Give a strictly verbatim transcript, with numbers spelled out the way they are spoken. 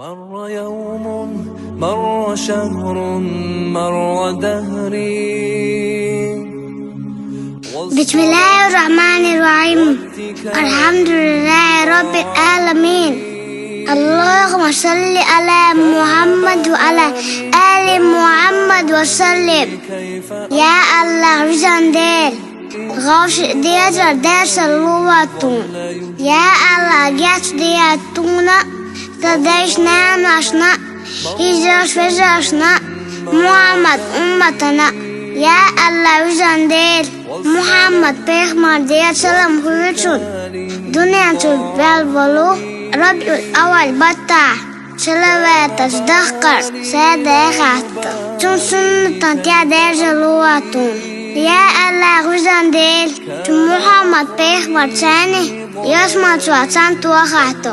مر يوم، مر شهر، مر دهري. بسم الله الرحمن الرحيم. الحمد لله رب العالمين. اللهم صل على محمد وعلى آل محمد وسلم. يا الله، وزن دير غوش ديتر دير سلواتون. يا الله، جات ديتونا تديش ناناشنا، هجرش فجرشنا، محمد أمتنا. يا الله، وزن دير محمد بيخمر دير سلام خوشون. دنيا تبال بلو ربيع الأول بطاح. Салаваташ дахкар садаьхатта, цун суннатан тӀа дежа луатун. Я Аллах, визан Дела, цу Мухьаммад пайхамар царни ясман цо цан тохатто.